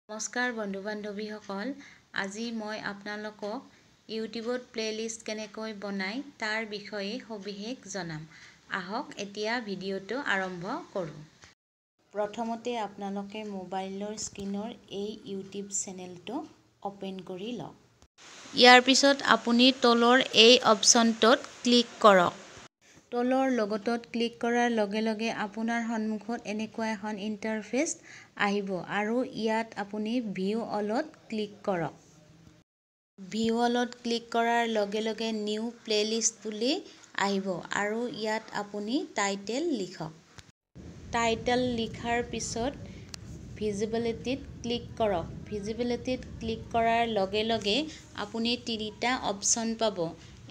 নমস্কাৰ বন্ধু বান্ধৱীসকল, আজি মই আপোনালোকক ইউটিউবত প্লে'লিষ্ট কেনেকৈ বনায় তাৰ বিষয়ে সবিশেষ জনাম। আহক এতিয়া ভিডিঅ'টো আৰম্ভ কৰোঁ। প্ৰথমতে আপোনালোকে মোবাইলৰ স্ক্ৰীণৰ এই ইউটিউব চেনেলটো অ'পেন কৰি লওক। ইয়াৰ পিছত আপুনি তলৰ এই অপশ্যনটোত ক্লিক কৰক। তলৰ লগটোত ক্লিক কৰাৰ লগে লগে আপোনাৰ সন্মুখত এনেকুৱা এখন ইণ্টাৰফেচ আহিব আৰু ইয়াত আপুনি ভিউ অলত ক্লিক কৰক। ভিউ অলত ক্লিক কৰাৰ লগে লগে নিউ প্লে'লিষ্ট বুলি আহিব আৰু ইয়াত আপুনি টাইটেল লিখক। টাইটেল লিখাৰ পিছত ভিজিবিলিটিত ক্লিক কৰক। ভিজিবিলিটিত ক্লিক কৰাৰ লগে লগে আপুনি তিনিটা অপশ্যন পাব।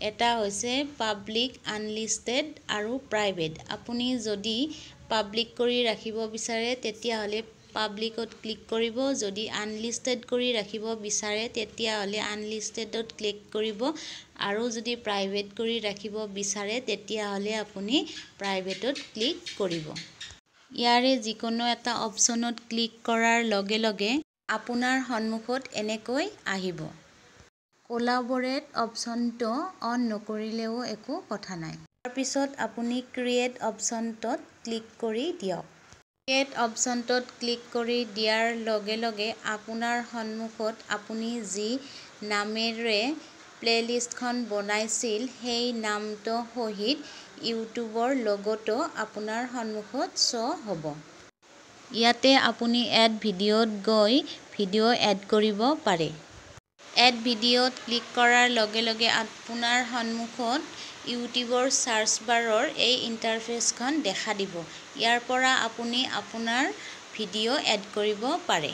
এটা হৈছে পাব্লিক, আনলিষ্টেড আৰু প্ৰাইভেট। আপুনি যদি পাব্লিক কৰি ৰাখিব বিচাৰে, তেতিয়াহ'লে পাব্লিকত ক্লিক কৰিব। যদি আনলিষ্টেড কৰি ৰাখিব বিচাৰে, তেতিয়াহ'লে আনলিষ্টেডত ক্লিক কৰিব আৰু যদি প্ৰাইভেট কৰি ৰাখিব বিচাৰে, তেতিয়াহ'লে আপুনি প্ৰাইভেটত ক্লিক কৰিব। ইয়াৰে যিকোনো এটা অপশ্যনত ক্লিক কৰাৰ লগে লগে আপোনাৰ সন্মুখত এনেকৈ আহিব। কোলাবৰেট অপশ্যনটো অন নকৰিলেও একো কথা নাই। তাৰপিছত আপুনি ক্ৰিয়েট অপশ্যনটোত ক্লিক কৰি দিয়ক। ক্ৰিয়েট অপশ্যনটোত ক্লিক কৰি দিয়াৰ লগে লগে আপোনাৰ সন্মুখত আপুনি যি নামেৰে প্লে'লিষ্টখন বনাইছিল, সেই নামটো সহিত ইউটিউবৰ লগটো আপোনাৰ সন্মুখত শ্ব' হ'ব। ইয়াতে আপুনি এড ভিডিঅ'ত গৈ ভিডিঅ' এড কৰিব পাৰে। এড ভিডিঅ'ত ক্লিক কৰাৰ লগে লগে আপোনাৰ সন্মুখত ইউটিউবৰ চাৰ্চ বাৰৰ এই ইণ্টাৰফেচখন দেখা দিব। ইয়াৰ পৰা আপুনি আপোনাৰ ভিডিঅ' এড কৰিব পাৰে।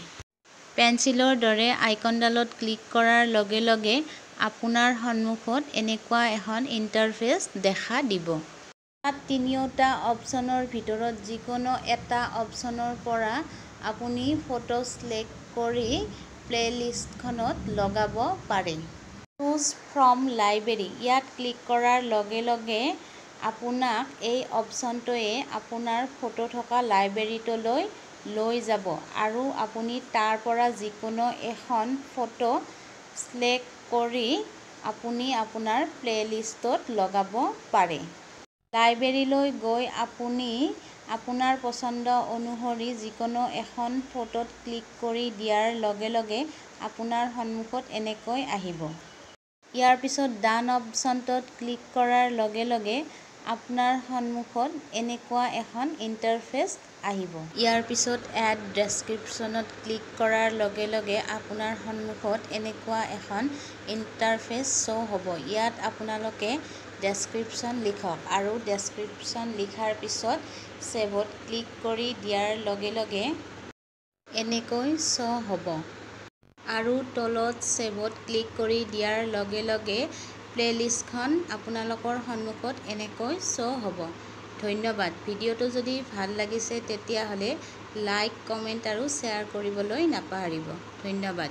পেঞ্চিলৰ দৰে আইকনডালত ক্লিক কৰাৰ লগে লগে আপোনাৰ সন্মুখত এনেকুৱা এখন ইণ্টাৰফেচ দেখা দিব। তাত তিনিওটা অপশ্যনৰ ভিতৰত যিকোনো এটা অপশ্যনৰ পৰা আপুনি ফটো চিলেক্ট কৰি প্লে'লিষ্টখনত লগাব পাৰে। চুজ ফ্ৰম লাইব্ৰেৰী, ইয়াত ক্লিক কৰাৰ লগে লগে আপোনাক এই অপশ্যনটোৱে আপোনাৰ ফটো থকা লাইব্ৰেৰীটোলৈ লৈ যাব আৰু আপুনি তাৰ পৰা যিকোনো এখন ফটো চিলেক্ট কৰি আপুনি আপোনাৰ প্লে'লিষ্টত লগাব পাৰে। লাইব্ৰেৰীলৈ গৈ আপুনি আপোনাৰ পচন্দ অনুসৰি যিকোনো এখন ফটোত ক্লিক কৰি দিয়াৰ লগে লগে আপোনাৰ সন্মুখত এনেকৈ আহিব। ইয়াৰ পিছত ডান অপশ্যনটোত ক্লিক কৰাৰ লগে লগে আপোনাৰ সন্মুখত এনেকুৱা এখন ইণ্টাৰফেচ আহিব। ইয়াৰ পিছত এড ডেছক্ৰিপশ্যনত ক্লিক কৰাৰ লগে লগে আপোনাৰ সন্মুখত এনেকুৱা এখন ইণ্টাৰফেচ শ্ব' হ'ব। ইয়াত আপোনালোকে ডেছক্ৰিপশ্যন লিখক আৰু ডেছক্ৰিপশ্যন লিখাৰ পিছত ছেভত ক্লিক কৰি দিয়াৰ লগে লগে এনেকৈ শ্ব' হ'ব আৰু তলত ছেভত ক্লিক কৰি দিয়াৰ লগে লগে প্লে'লিষ্টখন আপোনালোকৰ সন্মুখত এনেকৈ শ্ব' হ'ব। ধন্যবাদ। ভিডিঅ'টো যদি ভাল লাগিছে, তেতিয়াহ'লে লাইক, কমেণ্ট আৰু শ্বেয়াৰ কৰিবলৈ নাপাহৰিব। ধন্যবাদ।